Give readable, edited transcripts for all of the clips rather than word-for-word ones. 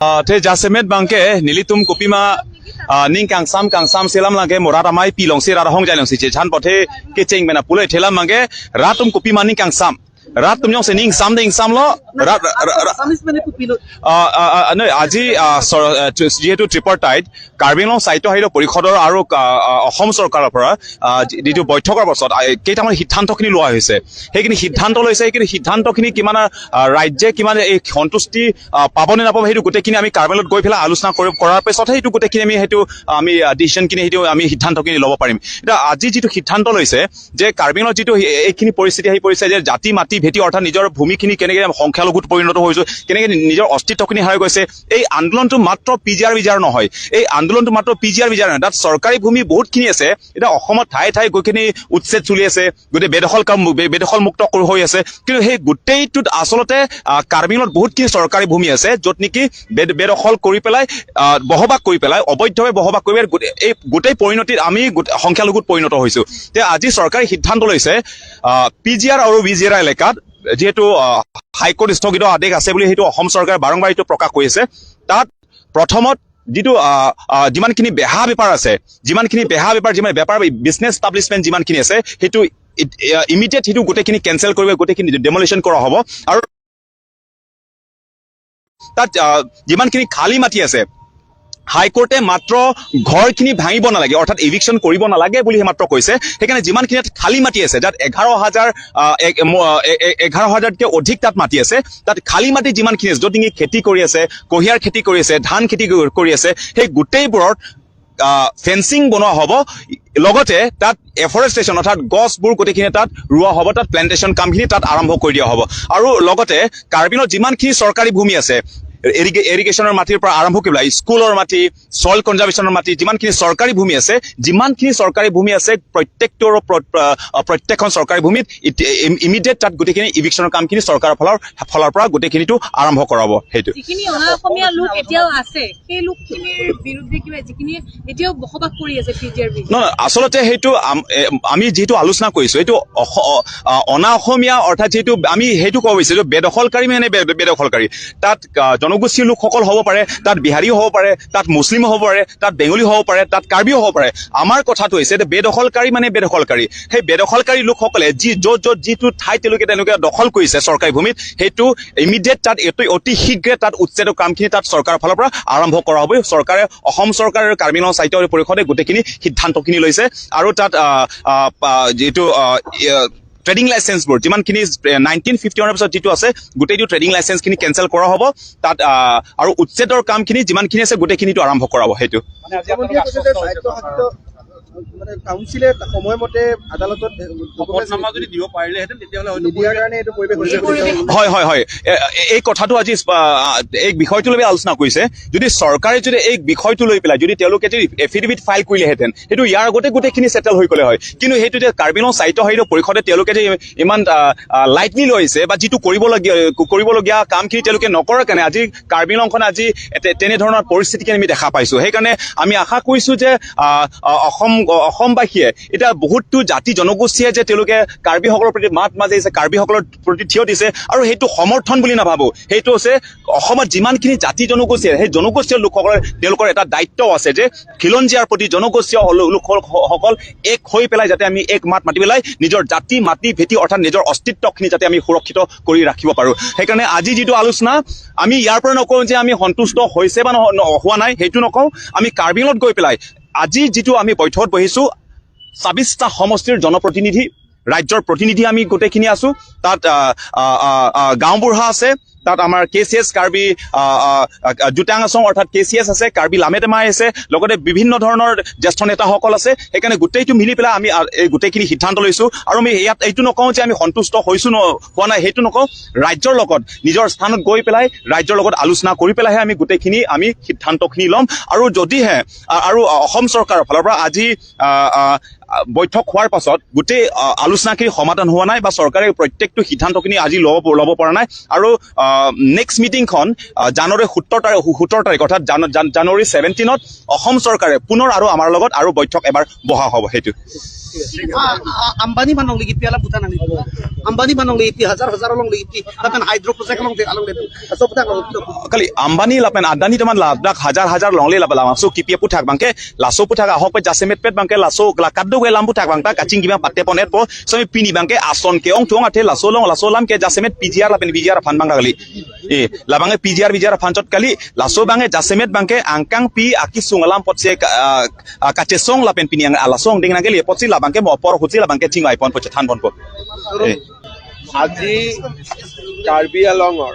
The jasemet bangke nilitum kupima ning kang sam kang sam selam langke morat amai pi long se ra hong jai long se che chan pothe ke cheng mena pule thelam bangke ratum kupima ning kang sam ratum yong se ning sam ding sam lo rat নহয়। আজি যিহেতু ট্ৰিপাৰ্টাইট কাৰ্বি আংলং স্বায়ত্তশাসিত পৰিষদৰ আৰু অসম চৰকাৰৰ পৰা যিটো বৈঠকৰ পাছত কেইটামান সিদ্ধান্তখিনি লোৱা হৈছে, সেইখিনি সিদ্ধান্ত লৈছে। সেইখিনি সিদ্ধান্তখিনি কিমান ৰাজ্যে কিমান এই সন্তুষ্টি পাব নে নাপাব, সেইটো গোটেইখিনি আমি কাৰ্বি আংলঙত গৈ পেলাই আলোচনা কৰাৰ পিছতহে সেইটো গোটেইখিনি আমি সেইটো আমি ডিচিশ্যনখিনি, সেইটো আমি সিদ্ধান্তখিনি ল'ব পাৰিম। এতিয়া আজি যিটো সিদ্ধান্ত লৈছে যে কাৰ্বি আংলঙত যিটো এইখিনি পৰিস্থিতি আহি পৰিছে যে জাতি মাটি ভেটি অৰ্থাৎ নিজৰ ভূমিখিনি কেনেকৈ সংখ্যালঘুত পৰিণত হৈছোঁ, কেনেকৈ নিজৰ অস্তিত্বখিনি হেৰাই গৈছে, এই আন্দোলনটো মাত্ৰ পি জি আৰ বিজাৰ নহয়। এই আন্দোলনটো মাত্ৰ পি জি আৰ বিজাৰ নহয়। তাত চৰকাৰী ভূমি বহুতখিনি আছে। এতিয়া অসমত ঠায়ে ঠায়ে গোটেইখিনি উচ্ছেদ চলি আছে, গোটেই বেদখল কাম বেদখল মুক্ত হৈ আছে। কিন্তু সেই গোটেইটোত আচলতে কাৰ্বি আংলঙত বহুতখিনি চৰকাৰী ভূমি আছে, য'ত নেকি বেদখল কৰি পেলাই বসবাস কৰি পেলাই, অবৈধভাৱে বসবাস কৰি পেলাই এই গোটেই পৰিণতিত আমি সংখ্যালঘুত পৰিণত হৈছো। এতিয়া আজি চৰকাৰে সিদ্ধান্ত লৈছে, পি জি আৰ আৰু বি জি আৰ এলেকাত যিহেতু হাইকোৰ্ট স্থগিত আদেশ আছে বুলি সেইটো অসম চৰকাৰে বাৰম্বাৰ এইটো প্ৰকাশ কৰিছে, তাত প্ৰথমত যিটো আহ, আহ, যিমানখিনি বেহা বেপাৰ আছে, যিমানখিনি বেহা বেপাৰ, যিমান বেপাৰ বিজনেছ এষ্টাব্লিছমেণ্ট যিমানখিনি আছে, সেইটো ইমিডিয়েট সেইটো গোটেইখিনি কেঞ্চেল কৰিব, গোটেইখিনি ডেমলিশ্যন কৰা হ'ব। আৰু তাত যিমানখিনি খালী মাটি আছে, হাইকোৰ্টে মাত্ৰ ঘৰখিনি ভাঙিব নালাগে, অৰ্থাৎ ইভিকশ্যন কৰিব নালাগে বুলিহে মাত্ৰ কৈছে। সেইকাৰণে যিমানখিনি ইয়াত খালী মাটি আছে, যাত 11,000তকৈ অধিক তাত মাটি আছে, তাত খালী মাটি যিমানখিনি আছে, য'ত নেকি খেতি কৰি আছে, কুঁহিয়াৰ খেতি কৰি আছে, ধান খেতি কৰি আছে, সেই গোটেইবোৰত ফেন্সিং বনোৱা হ'ব। লগতে তাত এফৰেষ্টেশ্যন অৰ্থাৎ গছবোৰ গোটেইখিনি তাত ৰোৱা হ'ব, তাত প্লেণ্টেশ্যন কামখিনি তাত আৰম্ভ কৰি দিয়া হ'ব। আৰু লগতে কাৰ্বিঙত যিমানখিনি চৰকাৰী ভূমি আছে, এৰিগেশ্যনৰ মাটিৰ পৰা আৰম্ভ কৰি পেলাই স্কুলৰ মাটি, চইল কনজাৰ্ভেশ্যনৰ মাটি, যিমানখিনি চৰকাৰী ভূমি আছে, যিমানখিনি চৰকাৰী ভূমি আছে, প্ৰত্যেকটোৰ প্ৰত্যেকখন চৰকাৰী ভূমিত ইমিডিয়েট তাত গোটেইখিনি ইভিকশ্যনৰ কামখিনি চৰকাৰৰ ফালৰ পৰা গোটেইখিনিটো আৰম্ভ কৰাব সেইটো। যিখিনি অনা অসমীয়া লোক এতিয়াও আছে, সেই লোকখিনিৰ বিৰুদ্ধে কিবা, যিখিনি এতিয়াও বসবাস কৰি আছে পি জি আৰ বি? নহয়, আচলতে সেইটো আমি যিটো আলোচনা কৰিছো, এইটো অনা অসমীয়া অৰ্থাৎ যিটো আমি সেইটো ক'ব বিচাৰিছো, বেদখলকাৰী মানে বেদখলকাৰী তাত জনগোষ্ঠীৰ লোকসকল হ'ব পাৰে, তাত বিহাৰীও হ'ব পাৰে, তাত মুছলিমো হ'ব পাৰে, তাত বেংগলী হ'ব পাৰে, তাত কাৰ্বিও হ'ব পাৰে। আমাৰ কথাটো হৈছে যে বেদখলকাৰী মানে বেদখলকাৰী। সেই বেদখলকাৰী লোকসকলে যি য'ত য'ত যিটো ঠাইত তেওঁলোকে দখল কৰিছে চৰকাৰী ভূমিত, সেইটো ইমিডিয়েট তাত এইটো অতি শীঘ্ৰে তাত উচ্ছেদৰ কামখিনি তাত চৰকাৰৰ ফালৰ পৰা আৰম্ভ কৰা হ'ব। চৰকাৰে, অসম চৰকাৰ আৰু কাৰ্বি আংলং স্বায়ত্ত পৰিষদে গোটেইখিনি সিদ্ধান্তখিনি লৈছে। আৰু তাত আহ, আহ, আহ, যিটো ট্ৰেডিং লাইচেঞ্চবোৰ যিমানখিনি 1951ৰ পিছত যিটো আছে, গোটেইটো ট্ৰেডিং লাইচেঞ্চখিনি কেঞ্চেল কৰা হ'ব তাত। আৰু উচ্ছেদৰ কামখিনি যিমানখিনি আছে, গোটেইখিনিটো আৰম্ভ কৰাব সেইটো। মানে আজি আপোনালোক মুখ্যমন্ত্ৰীয়ে কৈছে যে আশ্বস্ত হৈছে? স্বায়ত্তশাসিত মানে কাউন্সিলে সময়মতে আদালতত শপতনামা যদি দিব পাৰিলেহেঁতেন, তেতিয়াহ'লে হয়তো নিদিয়াৰ কাৰণে এইটো পৰিৱেশ হৈছে বুলি তেওঁ হয়, এই কথাটো আজি এই বিষয়টো লৈ আলোচনা কৰিছে। যদি চৰকাৰে যদি এই বিষয়টো লৈ পেলাই যদি তেওঁলোকে যদি এফিডেভিট ফাইল কৰিলেহেঁতেন, সেইটো ইয়াৰ আগতে গোটেইখিনি ছেটেল হৈ গ'লে হয়। কিন্তু সেইটো যে কাৰ্বি আংলং স্বায়ত্তশাসিত পৰিষদে তেওঁলোকে যে ইমান লাইটলি লৈছে বা যিটো কৰিবলগীয়া কামখিনি তেওঁলোকে নকৰাৰ কাৰণে আজি কাৰ্বি আংলংখন আজি তেনেধৰণৰ পৰিস্থিতিখিনি আমি দেখা পাইছো। সেইকাৰণে আমি আশা কৰিছো যে আহ, আহ, অসম অসমবাসীয়ে এতিয়া বহুতো জাতি জনগোষ্ঠীয়ে যে তেওঁলোকে কাৰ্বিসকলৰ প্ৰতি মাত মাতিছে, কাৰ্বিসকলৰ প্ৰতি থিয় দিছে আৰু সেইটো সমৰ্থন বুলি নাভাবো। সেইটো হৈছে অসমত যিমানখিনি জাতি জনগোষ্ঠী আছে, সেই জনগোষ্ঠীয় লোকসকলৰ তেওঁলোকৰ এটা দায়িত্ব আছে যে খিলঞ্জীয়াৰ প্ৰতি জনগোষ্ঠীয় লোকসকল এক হৈ পেলাই যাতে আমি এক মাত মাতি পেলাই নিজৰ জাতি মাটি ভেটি অৰ্থাৎ নিজৰ অস্তিত্বখিনি যাতে আমি সুৰক্ষিত কৰি ৰাখিব পাৰো। সেইকাৰণে আজি যিটো আলোচনা, আমি ইয়াৰ পৰা নকওঁ যে আমি সন্তুষ্ট হৈছে বা হোৱা নাই, সেইটো নকওঁ। আমি কাৰ্বি আংলঙত গৈ পেলাই আজি যিটো আমি বৈঠকত বহিছো, 26টা সমষ্টিৰ জনপ্ৰতিনিধি, ৰাজ্যৰ প্ৰতিনিধি আমি গোটেইখিনি আছো। তাত আহ, আহ, আহ, আহ, গাঁওবুঢ়া আছে, তাত আমাৰ কে চি এছ কাৰ্বি জোটাং আছং অৰ্থাৎ কে চি এছ আছে, কাৰ্বি লামেটেমাই আছে, লগতে বিভিন্ন ধৰণৰ জ্যেষ্ঠ নেতাসকল আছে। সেইকাৰণে গোটেইটো মিলি পেলাই আমি এই গোটেইখিনি সিদ্ধান্ত লৈছো। আৰু আমি ইয়াত এইটো নকওঁ যে আমি সন্তুষ্ট হৈছো ন হোৱা নাই, সেইটো নকওঁ। ৰাজ্যৰ লগত নিজৰ স্থানত গৈ পেলাই ৰাজ্যৰ লগত আলোচনা কৰি পেলাইহে আমি গোটেইখিনি আমি সিদ্ধান্তখিনি ল'ম। আৰু যদিহে আৰু অসম চৰকাৰৰ ফালৰ পৰা আজি আহ, আহ, বৈঠক হোৱাৰ পাছত গোটেই আলোচনাখিনি সমাধান হোৱা নাই বা চৰকাৰে প্ৰত্যেকটো সিদ্ধান্তখিনি আজি ল'ব পৰা নাই। আৰু নেক্সট মিটিংখন জানুৱাৰী 17 তাৰিখ, অৰ্থাৎ জানুৱাৰী 17ত অসম চৰকাৰে পুনৰ আৰু আমাৰ লগত আৰু বৈঠক এবাৰ বহা হ'ব সেইটো। Ambani man long ligipi alam butan ang Ambani man long ligipi হাজাৰ হাজাৰ long ligipi lapan hydro project long along le so butan long. Kali Ambani lapen Adani teman la dak হাজাৰ হাজাৰ longle la la so kipia puthak bangke laso puthak ahok pe jasemet pet bangke laso la kaddo ge lam puthak bangta kaching giba patte ponet po so mi pini bangke ason ke ong tuong athe laso long laso lam ke jasemet PGR lapen BGR phan bang kali e la bange PGR BGR phan chot kali laso bange jasemet bangke angkang pi aki sungalam pot se kachesong lapen pini ang lasong ding nangke le pot si la bangke mo por huchi la bangke ching ai pon po than pon po e. আজি কাৰ্বি আলঙৰ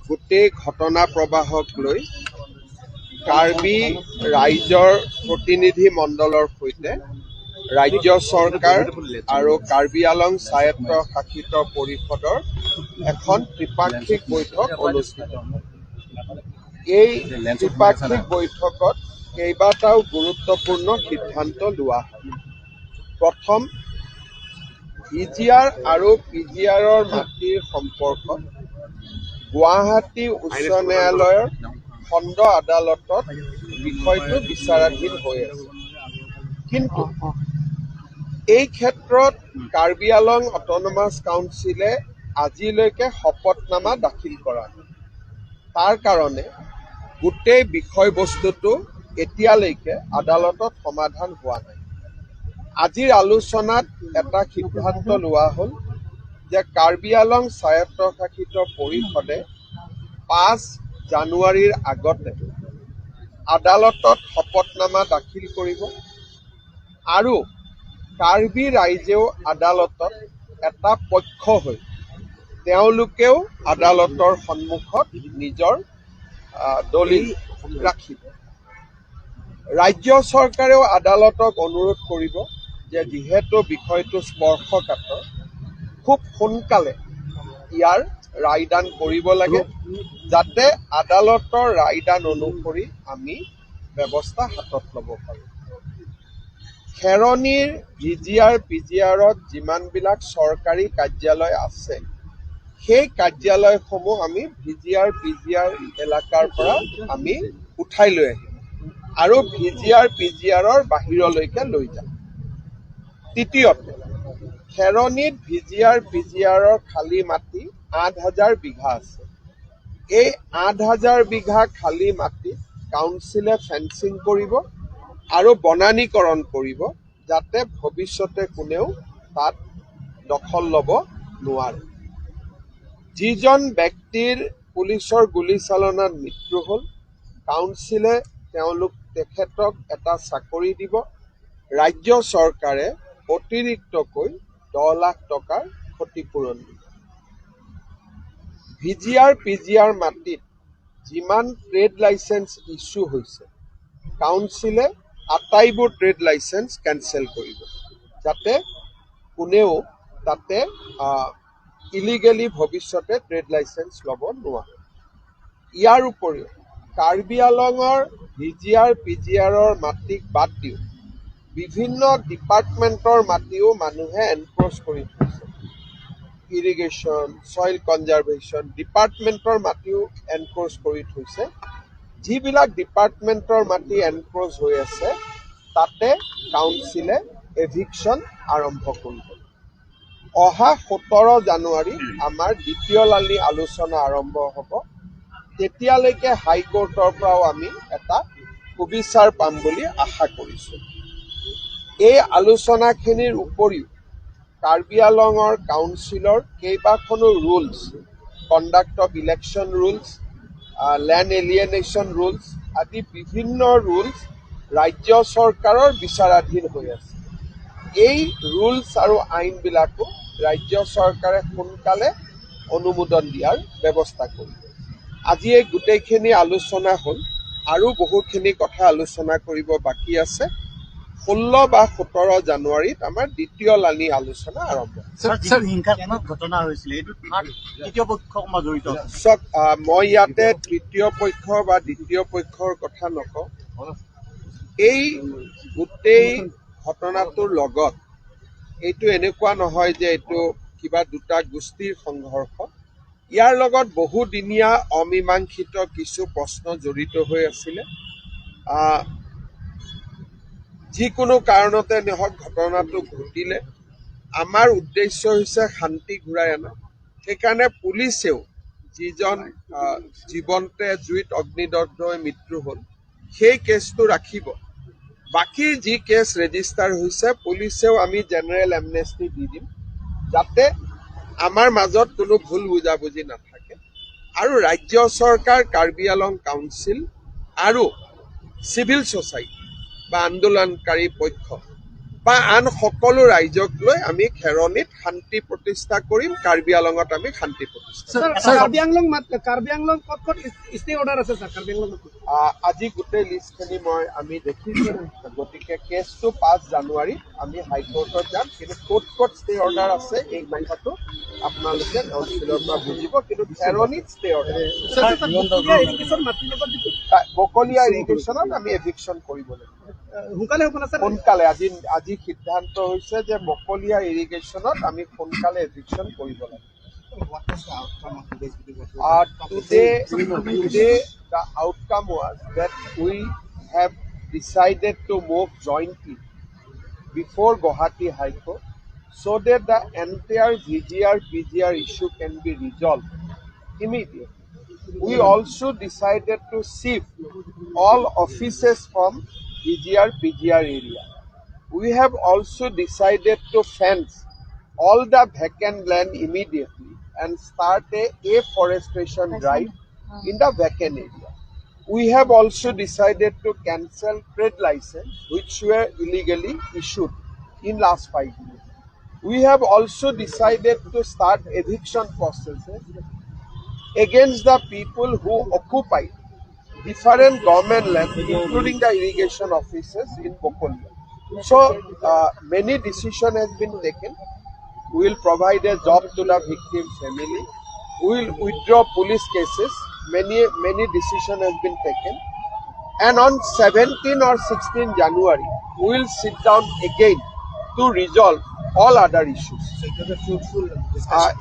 গোটেই ঘটনা প্ৰবাহক লৈ কাৰ্বি ৰাইজৰ প্ৰতিনিধি মণ্ডলৰ সৈতে ৰাজ্য চৰকাৰ আৰু কাৰ্বি আলং স্বায়ত্ত শাসিত পৰিষদৰ এখন ত্ৰিপাক্ষিক বৈঠক অনুষ্ঠিত হয়। এই ত্ৰিপাক্ষিক বৈঠকত কেইবাটাও গুৰুত্বপূৰ্ণ সিদ্ধান্ত লোৱা হয়। প্ৰথম, ভিজিআৰ আৰু পিজিআৰৰ মাটিৰ সম্পৰ্কত গুৱাহাটী উচ্চ ন্যায়ালয়ৰ খণ্ড আদালতত বিষয়টো বিচাৰাধীন হৈ আছে। কিন্তু এই ক্ষেত্ৰত কাৰ্বি আলং অট'নমাছ কাউন্সিলে আজিলৈকে শপতনামা দাখিল কৰা নাই। তাৰ কাৰণে গোটেই বিষয়বস্তুটো এতিয়ালৈকে আদালতত সমাধান হোৱা নাই। আজিৰ আলোচনাত এটা সিদ্ধান্ত লোৱা হ'ল যে কাৰ্বি আলং স্বায়ত্তশাসিত পৰিষদে 5 জানুৱাৰীৰ আগতে আদালতত শপতনামা দাখিল কৰিব আৰু কাৰ্বি ৰাইজেও আদালতত এটা পক্ষ হৈ তেওঁলোকেও আদালতৰ সন্মুখত নিজৰ দলিল ৰাখিব। ৰাজ্য চৰকাৰেও আদালতক অনুৰোধ কৰিব যে যিহেতু বিষয়টো স্পৰ্শকাতৰ, খুব সোনকালে ইয়াৰ ৰায়দান কৰিব লাগে, যাতে আদালতৰ ৰায়দান অনুসৰি আমি ব্যৱস্থা হাতত ল'ব পাৰোঁ। খেৰণিৰ ভিজিআৰ পিজিআৰত যিমানবিলাক চৰকাৰী কাৰ্যালয় আছে, সেই কাৰ্যালয়সমূহ আমি ভিজিআৰ পিজিআৰ এলেকাৰ পৰা আমি উঠাই লৈ আহিম আৰু ভিজিআৰ পিজিআৰৰ বাহিৰলৈকে লৈ যাম। তৃতীয়তে, খেৰণিত ভিজিআৰ পিজিআৰৰ খালী মাটি 8000 বিঘা আছে। এই 8000 বিঘা খালী মাটিত কাউন্সিলে ফেন্সিং কৰিব আৰু বনানীকৰণ কৰিব, যাতে ভৱিষ্যতে কোনেও তাত দখল ল'ব নোৱাৰে। যিজন ব্যক্তিৰ পুলিচৰ গুলীচালনাত মৃত্যু হ'ল, কাউন্সিলে তেখেতক এটা চাকৰি দিব। ৰাজ্য চৰকাৰে অতিৰিক্তকৈ 10 লাখ টকাৰ ক্ষতিপূৰণ দিব। ভিজিআৰ পিজিআৰ মাটিত যিমান ট্ৰেড লাইচেন্স ইছ্যু হৈছে, কাউন্সিলে আটাইবোৰ ট্ৰেড লাইচেন্স কেনচেল কৰিব, যাতে কোনেও তাতে ইলিগেলি ভৱিষ্যতে ট্ৰেড লাইচেন্স ল'ব নোৱাৰে। ইয়াৰ উপৰিও কাৰ্বি আলঙৰ ভিজিআৰ পিজিআৰৰ মাটিক বাদ দিও বিভিন্ন ডিপাৰ্টমেণ্টৰ মাটিও মানুহে এনক্ৰ'চ কৰি থৈছে। ইৰিগেশ্যন, ছইল কনজাৰ্ভেশ্যন ডিপাৰ্টমেণ্টৰ মাটিও এনক্ৰ'চ কৰি থৈছে। যিবিলাক ডিপাৰ্টমেণ্টৰ মাটি এনক্ৰ'চ হৈ আছে, তাতে কাউন্সিলে এভিকশ্যন আৰম্ভ কৰিব। অহা 17 জানুৱাৰীত আমাৰ দ্বিতীয় লানি আলোচনা আৰম্ভ হ'ব। তেতিয়ালৈকে হাইকোৰ্টৰ পৰাও আমি এটা সুবিচাৰ পাম বুলি আশা কৰিছোঁ। এই আলোচনাখিনিৰ উপৰিও কাৰ্বি আলঙৰ কাউন্সিলৰ কেইবাখনো rules, conduct of election rules, land alienation rules আদি বিভিন্ন ৰুলছ ৰাজ্য চৰকাৰৰ বিচাৰাধীন হৈ আছে। এই ৰুলছ আৰু আইনবিলাকো ৰাজ্য চৰকাৰে সোনকালে অনুমোদন দিয়াৰ ব্যৱস্থা কৰিব। আজি এই গোটেইখিনি আলোচনা হ'ল আৰু বহুখিনি কথা আলোচনা কৰিব বাকী আছে। 16 বা 17 জানুৱাৰীত আমাৰ দ্বিতীয় লানি আলোচনা আৰম্ভ হ'ব। ছাৰ, হিংসাত্মক ঘটনা হৈছিলে, এইটো থাৰ্ড তৃতীয় পক্ষ কোনোবা জড়িত? চাওক, মই ইয়াতে তৃতীয় পক্ষ বা দ্বিতীয় পক্ষৰ কথা নকওঁ। এই গোটেই ঘটনাটোৰ লগত এইটো এনেকুৱা নহয় যে এইটো কিবা দুটা গোষ্ঠীৰ সংঘৰ্ষ। ইয়াৰ লগত বহুদিনীয়া অমীমাংসিত কিছু প্ৰশ্ন জড়িত হৈ আছিলে। যিকোনো কাৰণতে নহওক, ঘটনাটো ঘটিলে। আমাৰ উদ্দেশ্য হৈছে শান্তি ঘূৰাই অনা। সেইকাৰণে পুলিচেও যিজন জীৱন্তে জুইত অগ্নিদগ্ধ হৈ মৃত্যু হ'ল, সেই কেছটো ৰাখিব। বাকী যি কেছ ৰেজিষ্টাৰ হৈছে, পুলিচেও আমি জেনেৰেল এমনেষ্টি দি দিম, যাতে আমাৰ মাজত কোনো ভুল বুজাবুজি নাথাকে। আৰু ৰাজ্য চৰকাৰ, কাৰ্বি আলং কাউন্সিল আৰু চিভিল ছ'চাইটি বা আন্দোলনকাৰী পক্ষ বা আন সকলো ৰাইজক লৈ আমি খেৰণিত শান্তি প্ৰতিষ্ঠা কৰিম। কাৰ্বি আলঙত আমি শান্তি প্ৰতিষ্ঠা কৰিম। স্যাৰ, কাৰ্বি আংলং ক'ত ক'ত ষ্টে অৰ্ডাৰ আছে স্যাৰ, কাৰ্বি আংলঙত? আজি গোটেই লিষ্টখিনি আমি দেখিছোঁ। গতিকে কেছটো 5 জানুৱাৰীত আমি হাইকোৰ্টত যাম। কিন্তু ক'ত ক'ত ষ্টে অৰ্ডাৰ আছে, এই কথাটো আপোনালোকে কাউন্সিলৰ পৰা বুজিব। কিন্তু খেৰণিত ষ্টে অৰ্ডাৰ স্যাৰ, বকলীয়া ইৰিগেশ্যন মাটিৰ লগত যিটো বকলীয়া ইৰিগেশ্যনত আমি এভিকশ্যন কৰিব লাগিব। সোনকালে হ'ব না স্যাৰ? সোনকালে। আজি সিদ্ধান্ত হৈছে যে বকলীয়া ইৰিগেশ্যনত আমি সোনকালে এভিকশ্যন কৰিব লাগিব। Today, the outcome was that we have decided to move jointly before Guwahati High Court so that the entire VGR PGR issue can be resolved immediately. We also decided to shift all offices from VGR PGR area. We have also decided to fence all the vacant land immediately and start a afforestation drive in the vacant area. We have also decided to cancel trade license which were illegally issued in last 5 years. We have also decided to start eviction processes against the people who occupy different government land, including the irrigation offices in Bokolia. So many decision has been taken. We will provide a job to the victim family. We will withdraw police cases. Many, many decision has been taken. And on 17 or 16 January, we will sit down again to resolve all other issues.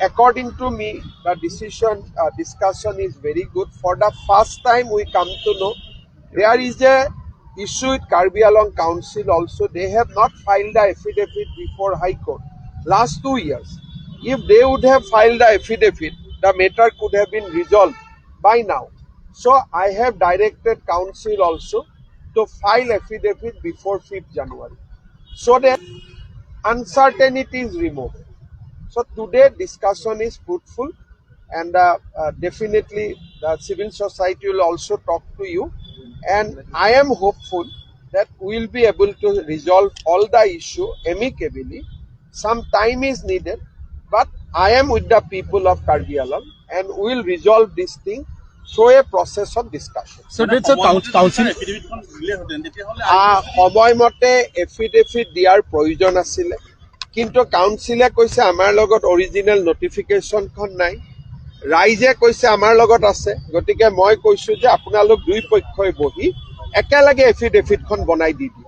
According to me, the decision discussion is very good. For the first time, we come to know there is a issue with Karbi Anglong Council also. They have not filed the affidavit before High Court last 2 years. If they would have filed the affidavit, the matter could have been resolved by now. So I have directed council also to file affidavit before 5th January so that uncertainty is removed. So today discussion is fruitful and definitely the civil society will also talk to you, and I am hopeful that we will be able to resolve all the issue amicably. Some time is needed, but I am with the people of Karbi Anglong and we will resolve this thing through a process of discussion. So did the council সময়মতে affidavit দিয়াৰ প্ৰয়োজন আছিলে, কিন্তু কাউন্সিলে কৈছে আমাৰ লগত original নটিফিকেশ্যনখন নাই। ৰাইজে কৈছে আমাৰ লগত আছে। গতিকে মই কৈছো যে আপোনালোক দুই পক্ষই বহি একেলগে এফিডেভিটখন বনাই দি দিয়ক।